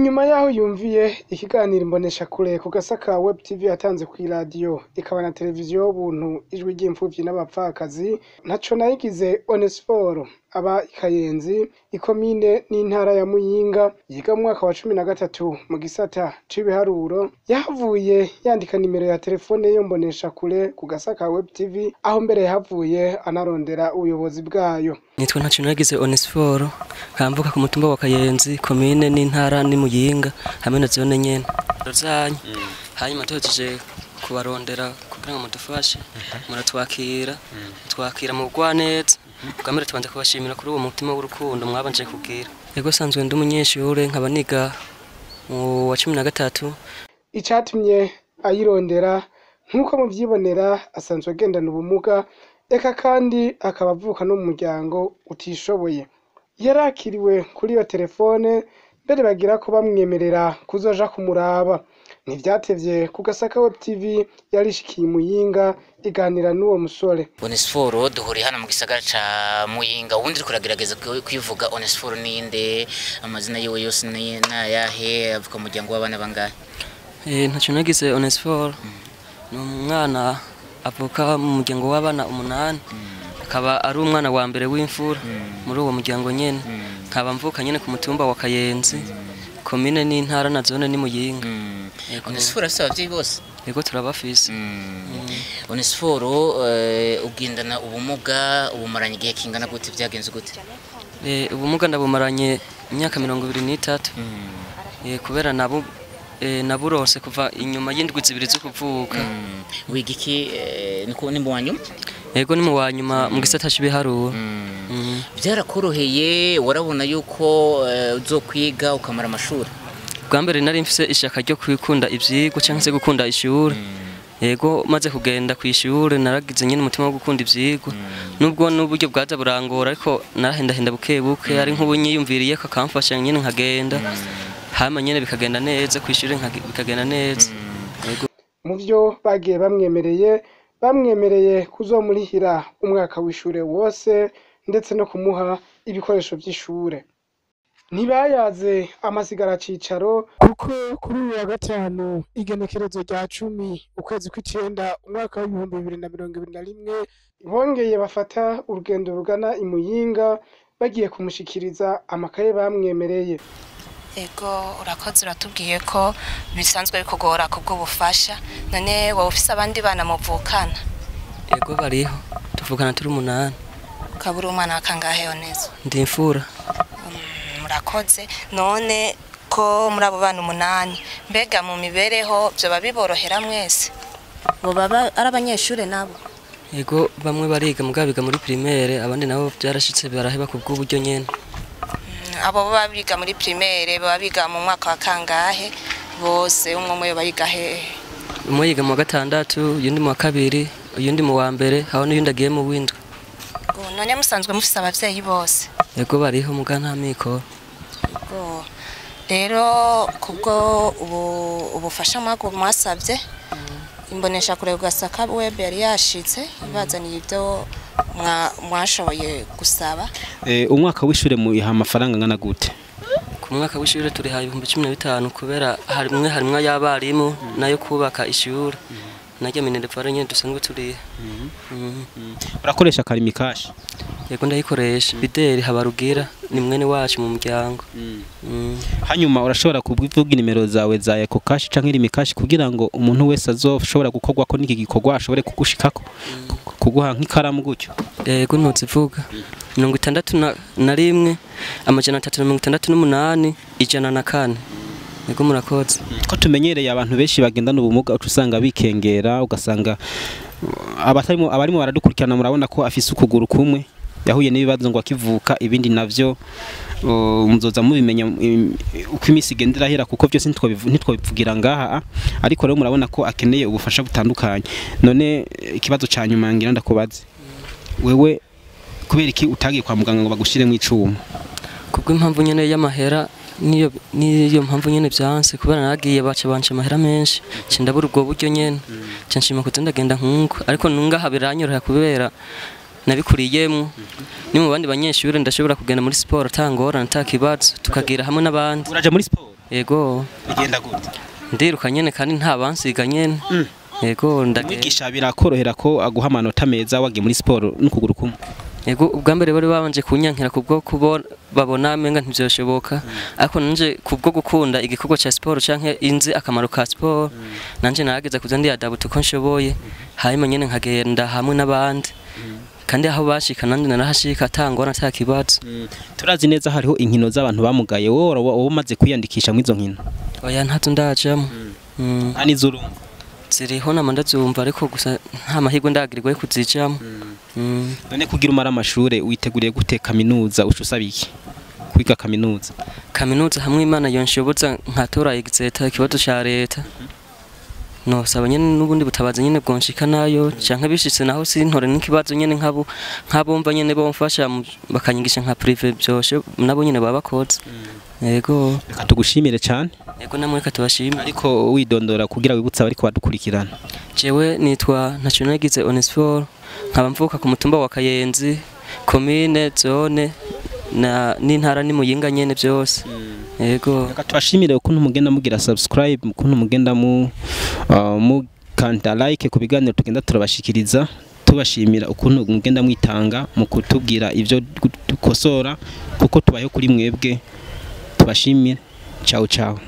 Inyuma yaho yumviye ikiganiro Imboneshakure ku Gasaka Web TV yatanze kw'iradiyo ikaba na televiziyo y'ubuntu Ijwi ry'Imfuvyi n'Abapfakazi, ntaco nayigize Onesphore aba i Kayenzi, ikomine n'intara ya Muyinga, yiga mu mwaka wa 13 mu gisata c'ibiharuro, yahavuye yandika nimero ya telefone y'iyo mboneshakure ku Gasaka Web TV, aho mbere yahavuye anarondera ubuyobozi bwayo. Nitwa ntaco nagize Onesphore, nkamvuka ku mutumba wa Kayenzi, komine n'intara ni Muyinga, hamwe na zone nyene. Rozanye hanyuma tuhejeje kubarondera kugira ngo mudufashe, muratwakira, twakira mu bugwaneza. Bwa mbere tubanza kubashimira kuri uwo mutima w'urukundo mwabanje kugira. Yego, sanzwe ndi umunyeshure, nkaba niga mu wa 13. Icatumye ayirondera, nk'uko muvyibonera, asanzwe agendana ubumuga, eka kandi akaba avuka no mu muryango utishoboye. Yarakiriwe kuri iyo telefone, mbere bagira ko bamwemerera kuzoja kumuraba. Ntivyatevye, ku Gasaka Web TV yarishikiye i Muyinga, iganira n'uwo musore. Onesphore, duhuriye hano mu gisagara ca Muyinga. Ubundi uriko uragerageza kwivuga, Onesphore ninde? Amazina yiwe yose ni nayahe? Avuka mu muryango w'abana bangahe? Ntaco nagize Onesphore ni umwana avuka mu muryango w'abana umunani, akaba ari umwana wa mbere w'imfura muri uwo muryango nyene. Nkaba mvuka nyene ku mutumba wa Kayenzi, komine n'intara na zone ni Muyinga. Yego. Onesphore afise abavyeyi bose? Yego, turabafise. Onesphore, ugendana ubumuga ubumaranye igihe kingana gute? Vyagenze gute? Ubumuga ndabumaranye imyaka 23, kubera nabo naburose kuva inyuma y'indwi 2 zo kuvuka. Wiga iki? Niko ni mu wanyuma? Yego, ni mu wa nyuma mu gisata c'ibiharuro. Vyarakoroheye? Warabona yuko uzokwiga ukamara amashuri? Bwa mbere nari mfise ishaka ryo kwikunda ivyigwa canke se gukunda ishure. Yego, maze kugenda kw'ishure naragize nyene umutima wo gukunda ivyigwa, nubwo n'uburyo bwaza burangora, ariko narahendahenda buke buke, ari nk'ubu nyiyumviriye ko akamfasha nyene nkagenda, hama nyene bikagenda neza kw'ishure, bikagenda neza. Yego. Mu vyo bagiye bamwemereye, bamwemereye kuzomurihira umwaka w'ishure wose, ndetse no kumuha ibikoresho vy'ishure. Ntibayaze amasigara cicaro, kuko kuri uyu wa gatanu, igenekerezo rya 10 ukwezi kw'icenda umwaka w'2021, bongeye bafata urugendo rugana i Muyinga, bagiye kumushikiriza amakaye bamwemereye. Ego, urakoze. Uratubwiye ko bisanzwe bikugora kubw'ubufasha. None wowe ufise abandi bana muvukana? Yego, bariho, tuvukana turi umunani. Ukaba uri umwana wa kangahe, Onezo? Ndi imfura. Murakoze. None ko muri abo bana umunani, mbega mu mibereho vyoba biborohera mwese? Boba ari abanyeshure nabo? Yego, bamwe bariga, mugabo biga muri primaire, abandi nabo vyarashitse baraheba kubw'uburyo nyene. Abo baba biga muri primaire baba biga mu mwaka wa kangahe bose? Umwe umwe yoba yiga hehe? Umwe yiga mu wa gatandatu, uyundi mu wa kabiri, uyundi mu wa mbere, aho n'uyundi agiye mu w'indwi. Ego, none musanzwe mufise abavyeyi bose? Yego, bariho, muga nta mikoro. Ego. Rero kubwo ubu ubufasha mwasavye, imbonesha kure Gasaka Web yari yashitse ibazaniye ibyo mwashoboye gusaba. Umwaka w'ishure muyiha amafaranga angana gute? Ku mwaka w'ishure turiha 15,000, kubera harimwe ay'abarimu nayo kubaka ishure naryo minerval nyene dusanzwe turiha. Urakoresha Karimi Cash? Yego, ndayikoresha. Bideri Habarugira ni mwene wacu mu muryango. Hanyuma urashobora kuvuga inimero zawe za Eco Cash canke Irimi Cash, kugira ngo umuntu wese azoshobora gukorwa ko n'iki gikorwa ashobore kugushikako, kuguha nk'ikaramu gutyo? Yego, ntuzivuga: 61 368 104. Yego, murakoze. Ko tumenyereye abantu benshi bagendana ubumuga uca usanga bikengera, ugasanga abatarimo, abarimo baradukurikirana, murabona ko afise ukuguru kumwe, yahuye n'ibibazo ngo akivuka, ibindi navyo muzoza mubimenya uko iminsi igenda irahera, kuko byose ntitwobivugira ngaha. Ariko rero murabona ko akeneye ubufasha butandukanye. None ikibazo ca nyuma ngira ndakubaze: wewe kubera iki utagiye kwa muganga ngo bagushiremo icuma? Kubw'impamvu nyene y'amahera, niyo mpamvu nyene vyanse, kubera naragiye baca banje amahera menshi, nca ndabura ubwo buryo nyene, nca nshima kuza ndagenda nkunko. Ariko nungaha biranyorohera kubera nabikuriyemwo, ni mu bandi banyeshuri, ndashobora kugenda muri siporo atangorane, ata kibazo, tukagira hamwe n'abandi. Uraja muri siporo? Yego. Bigenda gute? Ndiruka nyene kandi nta bansiga nyene. Yego, ndagenda. Umwigisha birakorohera ko aguha amanota meza wagiye muri siporo n'ukuguru kumwe? Yego, ubwa mbere bari babanje kunyankira kubwo kubona babona amenga ntivyoshoboka, ariko nanje kubwo gukunda igikorwa ca siporo canke inzi akamaro ka siporo, nanje narageza kuza ndiyadabuta uko nshoboye, hanyuma nyene nkagenda hamwe n'abandi, kandi aho bashika nanje narahashika atangora ata kibazo. Turazi neza hariho inkino z'abantu bamugaye, wowe wowe umaze kwiyandikisha muri izo nkino? Oya, ntazo ndajamwo. Nta n'izo urumva? Ziriho nama ndazumva, ariko gusa nta mahirwe ndagirirwa yo kuzijamwo. None kugira umara amashure witeguriye gute kaminuza? Uca usaba iki kwiga kaminuza? Kaminuza hamwe Imana yonshoboza nkatora exeta ikibazo ca leta, nosaba nyene n'ubundi butabazi nyene bwonshika nayo, canke bishitse naho sintore n'ikibazo nyene nkabo nkabumva nyene bomfasha bakanyigisha nka privé byoshe, nabo nyene baba bakoze. Yego. Reka tugushimire cyane. Yego, namwe reka tubashime. Ariko widondora kugira wibutse abariko badukurikirana. Jewe nitwa Ntaconagize Onesphore, nkaba mvuka ku mutumba wa Kayenzi, komine, zone na n'intara ni Muyinga nyene byose. Yego. Reka tubashimire ukuntu mugenda mugira subscribe, ukuntu mugenda mu mukanda like ku biganiro tugenda turabashikiriza. Tubashimira ukuntu mugenda mwitanga mu kutubwira ivyo dukosora, kuko tubayeho kuri mwebwe. Tubashimire. Ciao ciao.